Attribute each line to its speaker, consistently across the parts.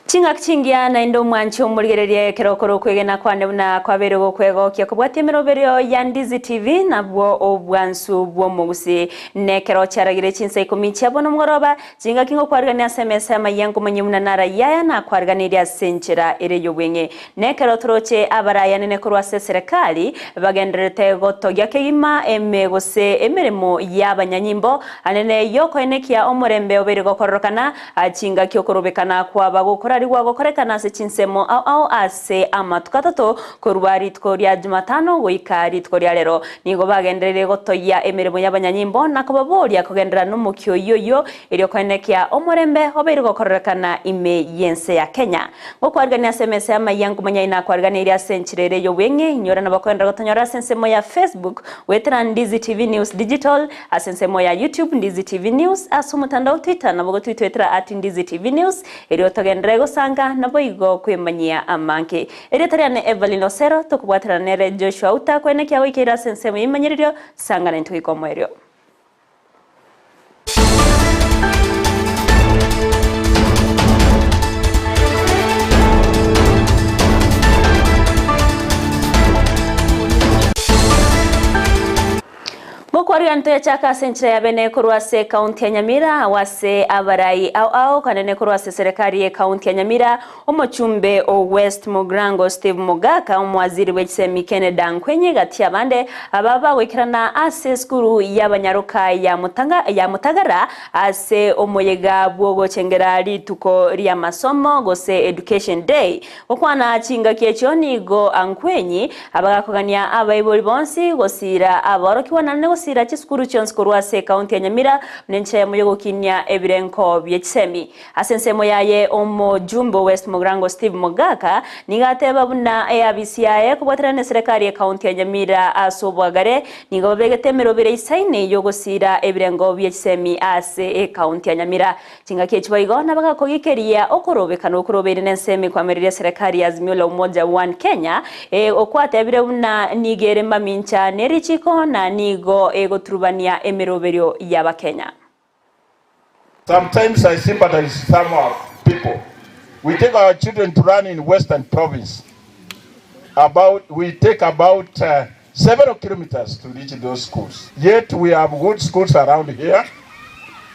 Speaker 1: Ching'aki chingiya naende omwanche omorigererie ekero okore okwegena kwane buna kwabeire gokwegokia kobwatia emeroberio ya Ndizi TV nabwo obwansu bw'omogusii. Nekero chiaragire chinsa ikomi chia bono omogoroba, chingaki ngokwarigania ase emesa y'amayia nkomanyie buna narayia aya nakwariganirie ase enchera ere y'obweng'e. Nekero toroche abarayanene korwa ase eserekari bagendererete gotogia kegima eme gose emeremo y'abanyanyimbo anene y'okoenekia omorembe obeire gokororokana Chingaki okorobekana kwaba gokorarigwa gokorekana ase chinsemo ao ao ase amatuko atato, korwa rituko ria Jumatano goika rituko ria rero. Nigo bagendereire gotoyia emeremo y'abanyanyimbo na kobaboria kogenderera nomokia oyio oyio erio koenekia omorembe obeire gokororekana ime y'ense ya Kenya. Ngokwarigania ase emesa y'amayia nkomanya inakwariganeirie ase enchera ere y'obweng'e, inyora nabo kogenderera gotonyora ase ensemo ya Facebook goetera Ndizi TV News Digital, Ase ensemo ya YouTube Ndizi TV News, ase omotandao Twitter nabo gotwitwetera at Ndizi TV News, erio togenderere gosanga naboigo kwemanyia amange. Erieta riane Evelyn Osero, tokobwaterana nere Joshua Outa koenekia goikeire ase ensemo y'ebimanyererio, sanga naintwe goika omoerio. Ngokwarigania ntoyachake ase enchera ya bene korwa ase ekaunti ya Nyamira agwo ase abarai ao ao kanene korwa ase eserekari ye ekaunti ya Nyamira, omochumbe o West Mugirango Steve Mogaka, omowaziri bwe chisemi Kennedy Ankwenyi gati y'abande aba bagoikerana ase esukuru y'abanyaroka ya Mutanga ya Mutagara ase omoyega bw'ogochengera rituko ri'amasomo gose Education Day. Gokwana chingaki echio nigo Ankwenyi Abagakogania abaibori bonsi gosiira aborokigwa naende gosiira chisukuru chionsi korwa ase ekaunti ya Nyamira buna enchera eyemo y'ogokinia ebirenko bie chisemi. Ase ensemo yaye omojumbe o West Mugirango Steve Mogaka nigo ateba buna eabisi yaye kobwaterana neserekari y'ekaunti ya Nyamira ase obwagare nigo babegete emerobere eisaine y'ogosiira ebirengo bie chisemi ase ekaunti ya Nyamira. Chingaki echi boigo nabagakogikeria okorobekana okorobeire nensemo ekwamereria eserekari ya Azimio la Umoja One Kenya, okwatebire buna nigo ere mamincha ne richiko na nigo egoturubania emeroberio y'Abakenya.
Speaker 2: Sometimes I sympathize some of people. We take our children to learn in Western Province. About, we take about uh, several kilometers to reach those schools. Yet we have good schools around here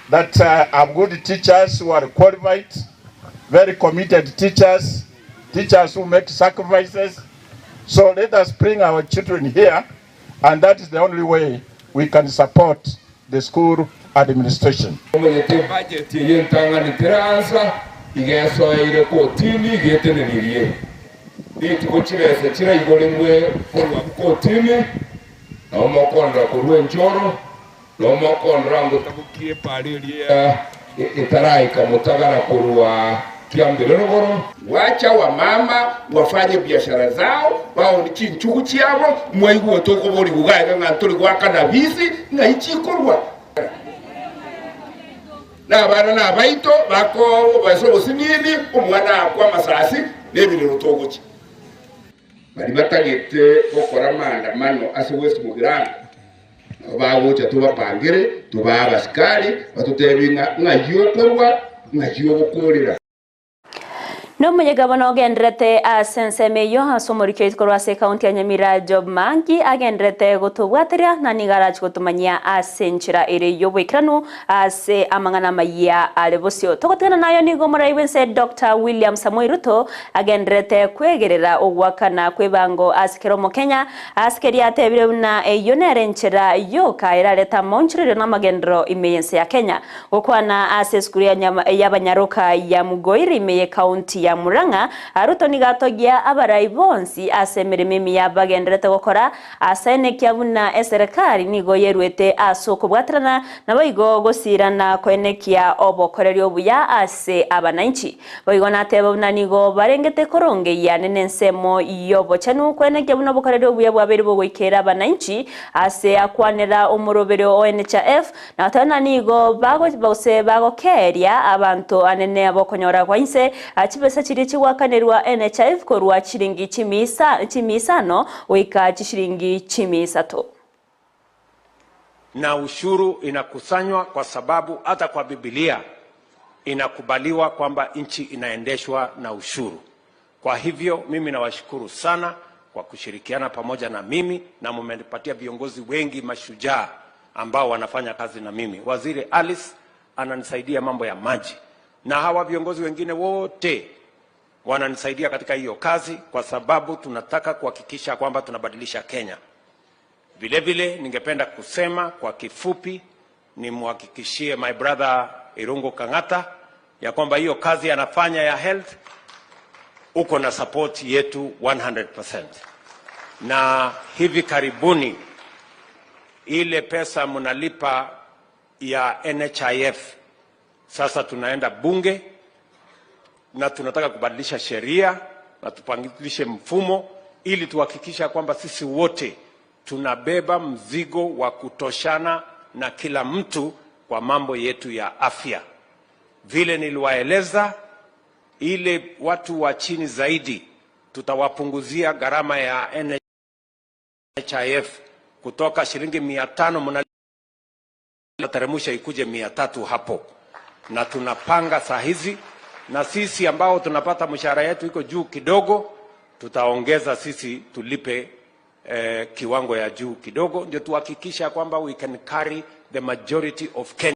Speaker 2: that uh, have good teachers who are qualified, very committed teachers, teachers who make sacrifices. So let us bring our children here, and that is the only way we can support the school administration.
Speaker 3: Omanyete ebudget eye entang'ani teraansa, iga esoeire kotini iga etenenirie. Rituko chibesa chiraigorerwe korwa abwo kotini, nao mokondora korwa enchoro, nao mokondora ngotabokie epaara eria etaraika motagara korwa kiambere rogoro. Wacha wamama wafanye biashara zao, baonie chinchugu chiabo, mwaigwa tokoborigwa iga iga ng'a ntori goakana bisi, ng'ai chikorwa? Na abana nabaito bakobasa obosinini, omwana aakwe amasasi, na ebirero togochia. Baria batagete gokora maandamano ase West Mugirango nabo bagocha tobapangere, tobae abasikari batotebie ng'a ng'ai okorwa, ng'ai ogokorera.
Speaker 1: Nomoyega bono ogendererete ase ensemo eyio ase omoriki oito korwa ase ekaunti ya Nyamira Job Maangi agendererete gotobwateria na nigo arache gotomanyia ase enchera ere y'oboikeranu ase amang'ana amayia are bosio. Togotigana nayo nigo omorai bw'ense Doctor William Samoei Ruto agendererete kwegerera ogoakana kw'ebango ase kera omokenya ase keria atebire buna eyio nere enchera yoka erarete amaonchorerio na amagenderero ime y'ense ya Kenya. Gokwana ase esukuru y'abanyaroka ya Mugoiri ime y'Ekaunti ya Murang'a, Ruto nigo atogia abarai bonsi ase emeremo emiya bagendererete gokora ase enekia buna eserekari nigo yeruete ase okobwaterana naboigo gosirana koenekia obokoreri obuya ase abananchi. Boigo nateba buna nigo barengete korongeyia nensemo y'obochenu koenekia buna obokoreri obuya bwabeire bogoikera abananchi ase akwanera omoroberio o NHIF Na tena nigo gose bagokeeria abanto anene ab'okonyora kwa inse, chibesa chiria chigoakanerwa NHIF korwa chiringi chimia isano goika chishiringi chimia isato.
Speaker 4: Na ushuru inakusanywa kwa sababu hata kwa Biblia. Inakubaliwa kwamba nchi inaendeshwa na ushuru. Kwa hivyo mimi nawashukuru sana kwa kushirikiana pamoja na mimi na mmenipatia viongozi wengi mashujaa ambao wanafanya kazi na mimi. Waziri Alice ananisaidia mambo ya maji na hawa viongozi wengine wote wananisaidia katika hiyo kazi, kwa sababu tunataka kuhakikisha kwamba tunabadilisha Kenya. Vile vile ningependa kusema kwa kifupi, nimhakikishie my brother Irungu Kang'ata ya kwamba hiyo kazi anafanya ya health uko na support yetu 100%. Na hivi karibuni ile pesa mnalipa ya NHIF sasa tunaenda bunge na tunataka kubadilisha sheria na tupangilishe mfumo ili tuhakikisha kwamba sisi wote tunabeba mzigo wa kutoshana na kila mtu kwa mambo yetu ya afya. Vile niliwaeleza, ile watu wa chini zaidi tutawapunguzia gharama ya NHIF kutoka shilingi 500 mnateremsha ikuje 300 hapo, na tunapanga saa hizi, na sisi ambao tunapata mshahara yetu iko juu kidogo, tutaongeza sisi tulipe kiwango ya juu kidogo, ndio tuhakikisha kwamba we can carry the majority of Kenya.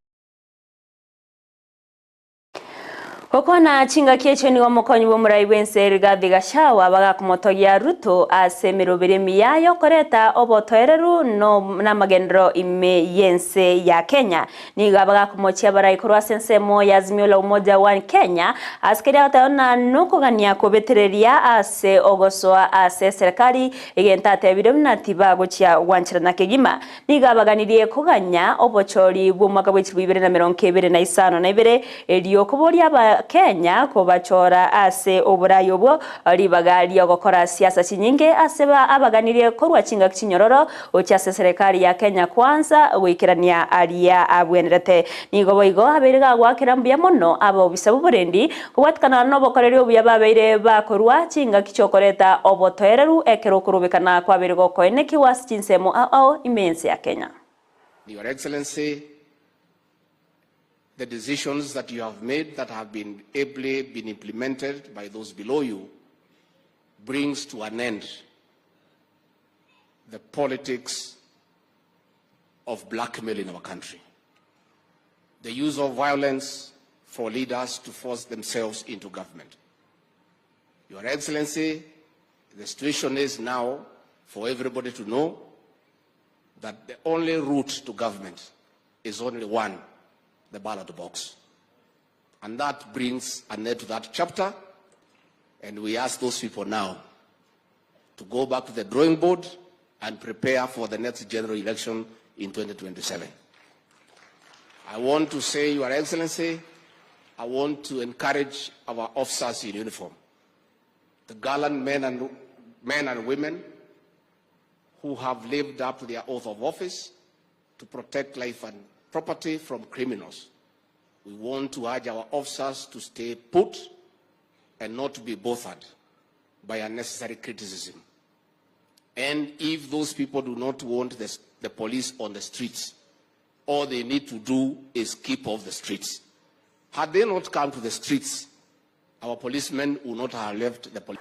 Speaker 1: Gokwana chingaki echio nigo omokonyi bw'omorai bw'ense Rigathi Gachagua bagakomotogia Ruto ase emeroberi emiya yokoreta obotoereru no namagenderero ime y'ense ya Kenya. Nigo bagakomochia abarai korwa ase ensemo ya Azimio la Umoja One Kenya ase keria agoteba buna nokogania kobetereria ase ogosoa ase eserekari egento atebire buna tibagochia gwancherana kegima. Nigo abaganirie koganya obochori bw'omwaka bwa chilifu ibere na merongo ebere na isano na ibere erio koboria aba Kenya kobachora ase oborai obwo ribaga riogokora siasa chinyinge ase abaganirie korwa chingaki chinyororo gochia ase serikali ya Kenya Kwanza goikerania aria abwenerete. Nigo boigo abeire gagwakera mbuya mono abobisa b'oborendi kobwatikana nobokoreri obuya babeire bakorwa chingaki chiokoreta obotoereru ekero okorobekana kwabeire gokoenekiwa ase chinsemo ao ao ime y'ense ya Kenya.
Speaker 5: Your Excellency, the decisions that you have made that have been ably been implemented by those below you brings to an end the politics of blackmail in our country. The use of violence for leaders to force themselves into government. Your Excellency, the situation is now for everybody to know that the only route to government is only one, the ballot box. And that brings an end to that chapter. And we ask those people now to go back to the drawing board and prepare for the next general election in 2027. I want to say, Your Excellency, I want to encourage our officers in uniform, the gallant men and women who have lived up to their oath of office to protect life and property from criminals. We want to urge our officers to stay put and not to be bothered by unnecessary criticism. And if those people do not want the police on the streets, all they need to do is keep off the streets. Had they not come to the streets, our policemen would not have left the police.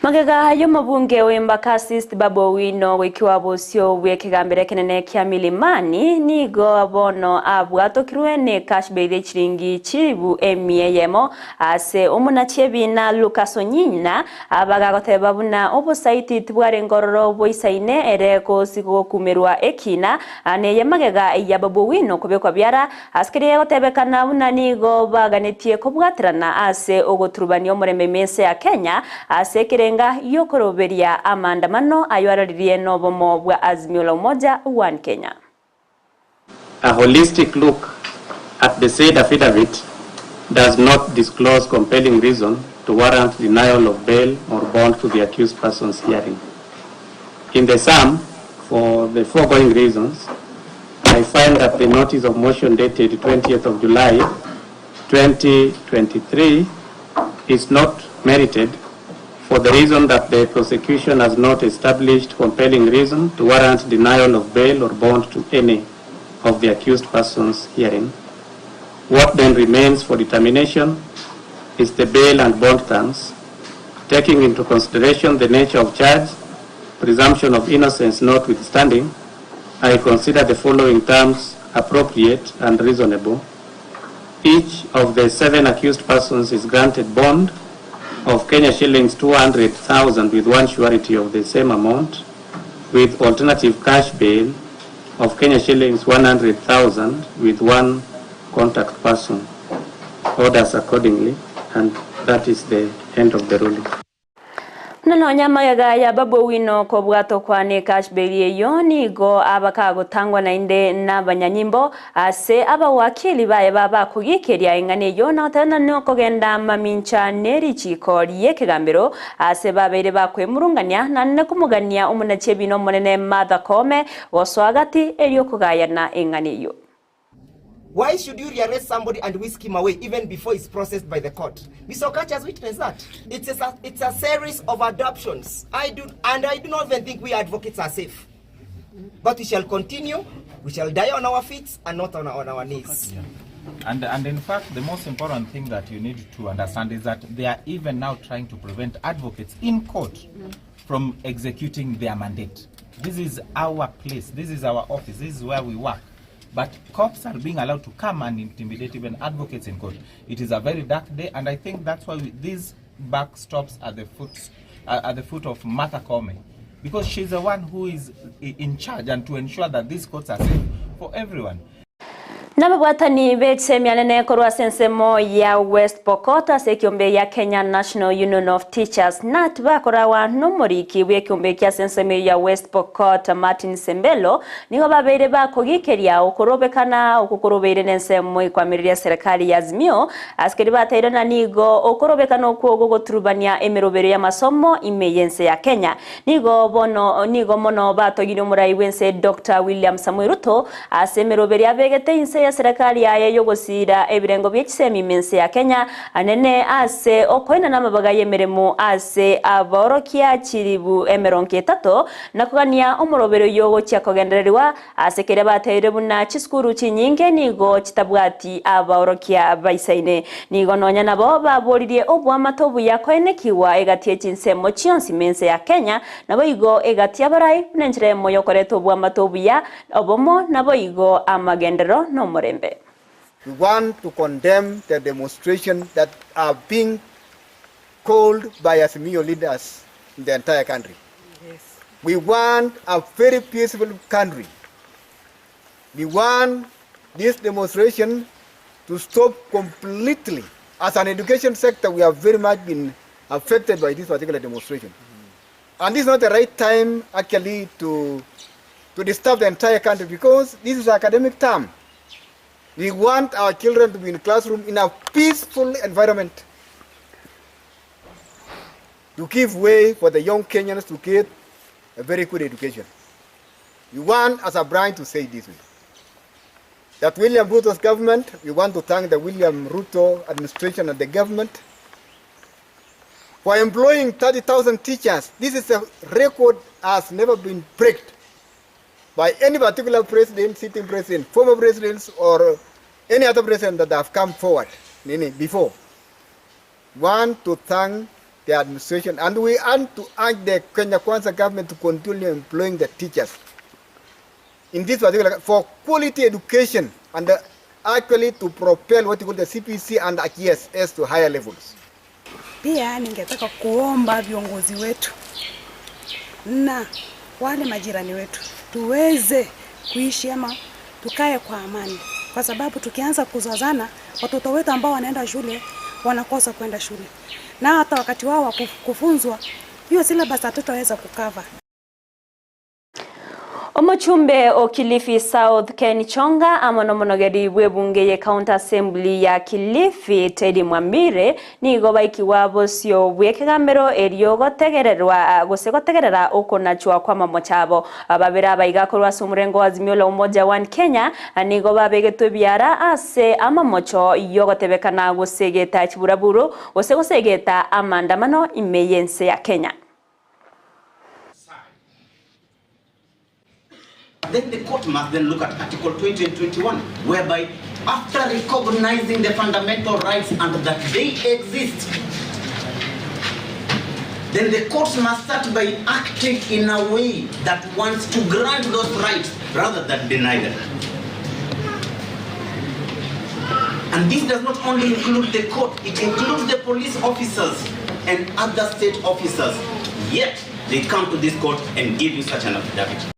Speaker 1: Magega y'omobunge w'Embakasi East Babu Owino goikiwa bosio bw'ekegambero ekenene kia Milimani nigo bono abwatokirwe ne cash bail echiringi chiribu emia eyemo ase omonachi ebina Lucas Onyina abagagoteba buna obosaiti tibwarenge ororo boisaine ere gosikokumerwa ekina neye magega ya Babu Owino kobekwa biara ase keria egotebekana buna nigo baganetie kobwaterana ase ogoturubania omorembe ime ense ya Kenya ase ekerenga yokoroberia amaandamano ayo araririe nobomo bwa Azimio la Umoja One Kenya.
Speaker 6: A holistic look at the said affidavit does not disclose compelling reason to warrant denial of bail or bond to the accused persons hearing. In the sum, for the foregoing reasons, I find that the notice of motion dated 20th of July 2023 is not merited for the reason that the prosecution has not established compelling reason to warrant denial of bail or bond to any of the accused persons hearing. What then remains for determination is the bail and bond terms, taking into consideration the nature of charge, presumption of innocence notwithstanding, I consider the following terms appropriate and reasonable. Each of the seven accused persons is granted bond of Kenya shillings 200,000 with one surety of the same amount, with alternative cash bail of Kenya shillings 100,000 with one contact person. Orders accordingly, and that is the end of the ruling.
Speaker 1: Buna nonya amagega ya Babu Owino kobwata okwane cash bail eyio nigo aba kagotangwa naende nabanyanyimbo ase abawakili baye babakogikeria eng'ana eyio na goteba nokogenda mamincha nerichiko riekegambero ase babeire bakwemurungania naende komogania omonachi ebina omonene Martha Koome gosoa gati erio kogayana eng'ana eyio.
Speaker 7: Why should you rearrest somebody and whisk him away even before he's processed by the court? Mr. Okatch has witnessed that. It's a, it's a series of adoptions. I do, and I do not even think we advocates are safe. But we shall continue, we shall die on our feet and not on our, on our knees.
Speaker 8: Yeah. And, and in fact, the most important thing that you need to understand is that they are even now trying to prevent advocates in court mm. from executing their mandate. This is our place, this is our office, this is where we work. But cops are being allowed to come and intimidate even advocates in court. It is a very dark day, and I think that's why we, these back stops at the foot, uh, at the foot of Martha Koome, because she's the one who is in charge and to ensure that these courts are safe for everyone.
Speaker 1: Nababwatani b'echisemi anene korwa ase ensemo ya West Pokot ase ekiombe ya Kenya National Union of Teachers KNUT bakorawa nomoriki bw'ekiombe ekia ase ensemo ya West Pokot Martin Sembelo nigo babeire bakogikeria okorobekana okwo korobeire nensemo ekwamireria serikali ya Azimio ase keria bateire na nigo okorobekana okwo gogoturubania emerobero y'amasomo ime y'ense ya Kenya Nigo bono nigo mono batogirie omorai bw'ense Doctor William Samoei Ruto ase emeroberi abegete inse y'eserekari yaye y'ogosiira ebirengo bie chisemi ime ense ya Kenya anene ase okoenana amabaga y'emeremo ase abaorokia chiribu emerongo etato na kogania omoroberi oyio ogochia kogendererigwa ase keria bateire buna chisukuru chinyinge nigo chitabwati abaorokia baisaine. Nigo nonya nabo baboririe oboamate obuya koenekigwa egati ye chinsemo chionsi mense ya Kenya, naboigo egati y'abarai buna enchera eyemo y'okoreta oboamate obuya, obomo, naboigo amagenderero nomorembe.
Speaker 9: We want to condemn the demonstration that are being called by Azimio leaders in the entire country. Yes. We want a very peaceful country. We want this demonstration to stop completely. As an education sector, we have very much been affected by this particular demonstration. And this is not the right time actually to, to disturb the entire country because this is academic term. We want our children to be in classroom in a peaceful environment to give way for the young Kenyans to get a very good education. We want, as a branch, to say this way, that William Ruto's government, we want to thank the William Ruto administration and the government for employing 30,000 teachers. This is a record has never been breaked by any particular president, sitting president, former presidents, or any other president that have come forward before. Want to thank the administration and we want to urge the Kenya Kwanza government to continue employing the teachers in this particular for quality education and actually to propel what you call the CPC and ISS to higher levels.
Speaker 10: Pia ningetaka kuomba viongozi wetu na wale majirani wetu tuweze kuishi ama tukae kwa amani, kwa sababu tukianza kuzozana, watoto wetu ambao wanaenda shule wanakosa kwenda shule, na hata wakati wao wa kufunzwa hiyo syllabus hatutaweza kukava.
Speaker 1: Omochumbe o Kilifi South Ken Chonga amo nomonogeri bw'ebunge ye County Assembly ya Kilifi Teddy Mwambire nigo baikigwa bosio bw'ekegambero erio gotegererwa gose gotegerera okonachwa kw'amamocho abo. Babere aba iga korwa ase omorengo wa Azimio la Umoja One Kenya nigo babegetwe ebiara ase amamocho yogotebekana gosegeta chiburaburu gose gosegeta amandamano ime y'ense ya Kenya.
Speaker 11: Then the court must then look at Article 20 and 21, whereby After recognizing the fundamental rights and that they exist, then the courts must start by acting in a way that wants to grant those rights rather than deny them. And this does not only include the court, it includes the police officers and other state officers. Yet, they come to this court and give you such an affidavit.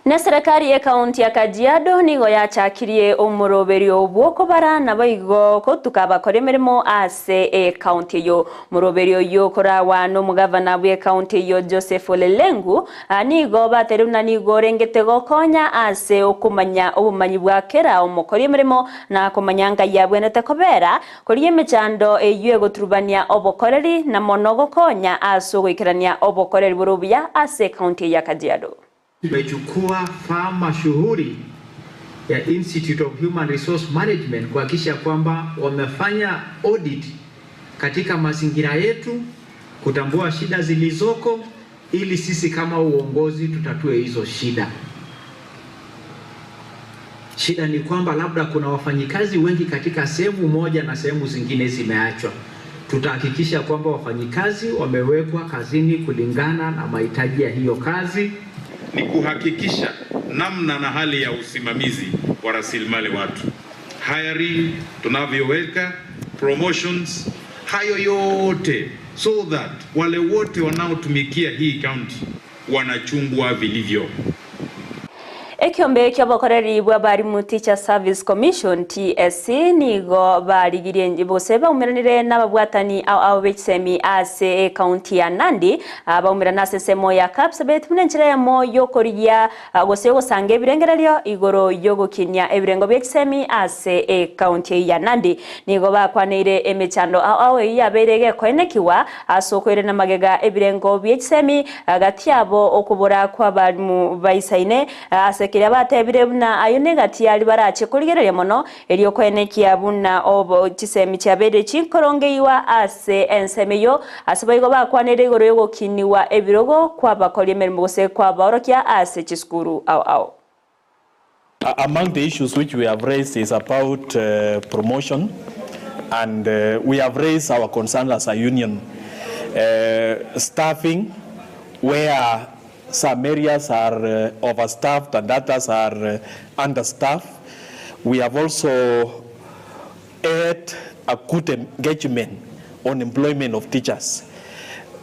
Speaker 1: Neserekari y'Ekaunti ya Kajiado nigo yachakirie omoroberio bw'okobara naboigo gotuka abakori emeremo ase ekaunti eyio. Omoroberio oyio okorawa nomogavana bw'ekaunti eyio Joseph Ole Lenku nigo bateire buna nigo orengete gokonya ase okomanya obomanyi bwa kera omokori emeremo na komanya ngai abwenerete kobera korigia emechando eyio egoturubania obokoreri na mono gokonya ase ogoikerania obokoreri bore obuya ase ekaunti eye ya Kajiado.
Speaker 12: Tumechukua firm mashuhuri ya Institute of Human Resource Management kuhakikisha kwamba wamefanya audit katika mazingira yetu, kutambua shida zilizoko ili sisi kama uongozi tutatue hizo shida. Shida ni kwamba labda kuna wafanyikazi wengi katika sehemu moja na sehemu zingine zimeachwa. Tutahakikisha kwamba wafanyikazi wamewekwa kazini kulingana na mahitaji ya hiyo kazi.
Speaker 13: Ni kuhakikisha namna na hali ya usimamizi wa rasilimali watu, hiring tunavyoweka, promotions, hayo yote so that wale wote wanaotumikia hii county wanachungwa vilivyo.
Speaker 1: Ekiombe ki'obokoreri bw'abarimu Teacher Service Commission, TSC, nigo barigirie gose baumeranire n'ababwatani ao ao b'echisemi ase ekaunti ya Nandi baumerana ase ensemo ya Kapsabet buna enchera eyemo y'okorigia gose ogosanga ebirengererio igoro y'ogokinia ebirengo bi'echisemi ase ekaunti eyio ya Nandi. Nigo bakwaneire emechando ao ao eyio yabeire egekoenekiwa ase okoirana magega ebirengo bi'echisemi gati yabo okobora kw'abarimu baisaine ase keria batebire buna ayio negati aria barache korigereria mono erio koenekia buna obo chisemi chiabeire chinkorongeiwa ase ensemo eyio ase boigo bakwanire igoro y'ogokiniwa ebirogo kw'abakori emeremo gose kw'abaorokia ase chisukuru ao ao.
Speaker 14: Among the issues which we have raised is about uh, promotion and uh, we have raised our concern as a union. Uh, staffing where some areas are uh, overstaffed and others are uh, understaffed. We have also had a good engagement on employment of teachers.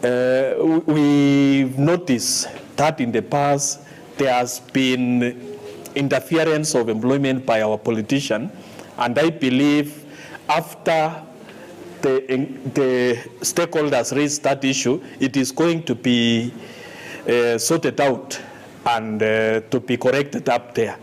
Speaker 14: Uh, we've noticed that in the past there has been interference of employment by our politician, and I believe after the, the stakeholders raised that issue, it is going to be uh, sorted out and uh, to be corrected up there.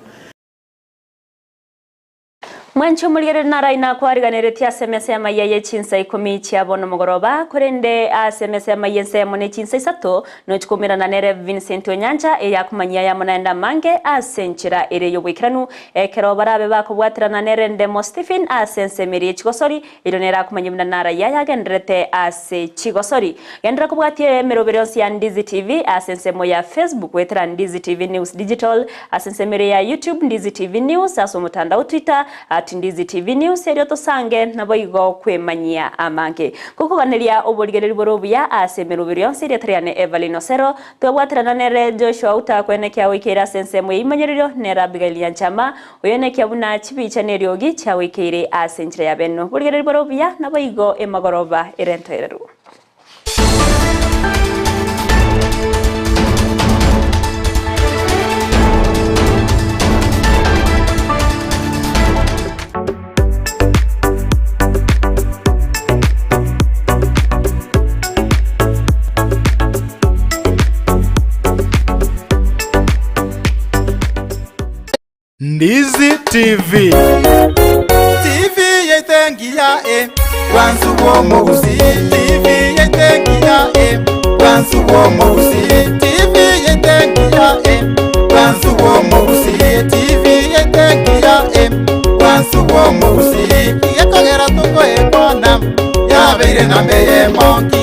Speaker 1: Mwanche omorigereria naro aye nakwariganeretie ase emesa y'amaiya ye chinsa ikomi chia bono mogoroba, korende ase emesa y'amaiya ensemo ne chinsa isato, nochi koumerana nere Vincent Onyancha, eyakomanyia ayamo naende amange ase enchera ere y'oboikeranu, ekero barabe bakobwaterana nere Ndemo Stephen ase ensemo eria ye chigosori, erio nere akomanyia buna narayia yagendererete ase chigosori. Genderera kobwatia emeroberi yonsi ya Ndizi TV ase ensemo ya Facebook goetera Ndizi TV News Digital, ase ensemo eria ya YouTube Ndizi TV News, ase omotandao Twitter at Ndizi TV News erio tosange naboigo kwemanyia amange. Gokoganeria oborigereri bore obuya ase emeroberi yonsi erieta riane Evelyn Osero, twabwaterana nere Joshua Outa kwenekia goikeire ase ensemo ya imanyererio nere Abigail Nyanchama oyonekia buna chibicha neriogi chiagoikeire ase enchera ya beno. Borigereri bore obuya naboigo emagoroba ere entoereru.
Speaker 15: Ndizi TV. TV yaito engiya e bwansu bw'omogusi TV yaito engiya e bwansu bw'omogusi TV yaito engiya e bwansu bw'omogusi TV yaito engiya e bwansu bw'omogusi gekogera tokoekwana yabeire namba eyemo.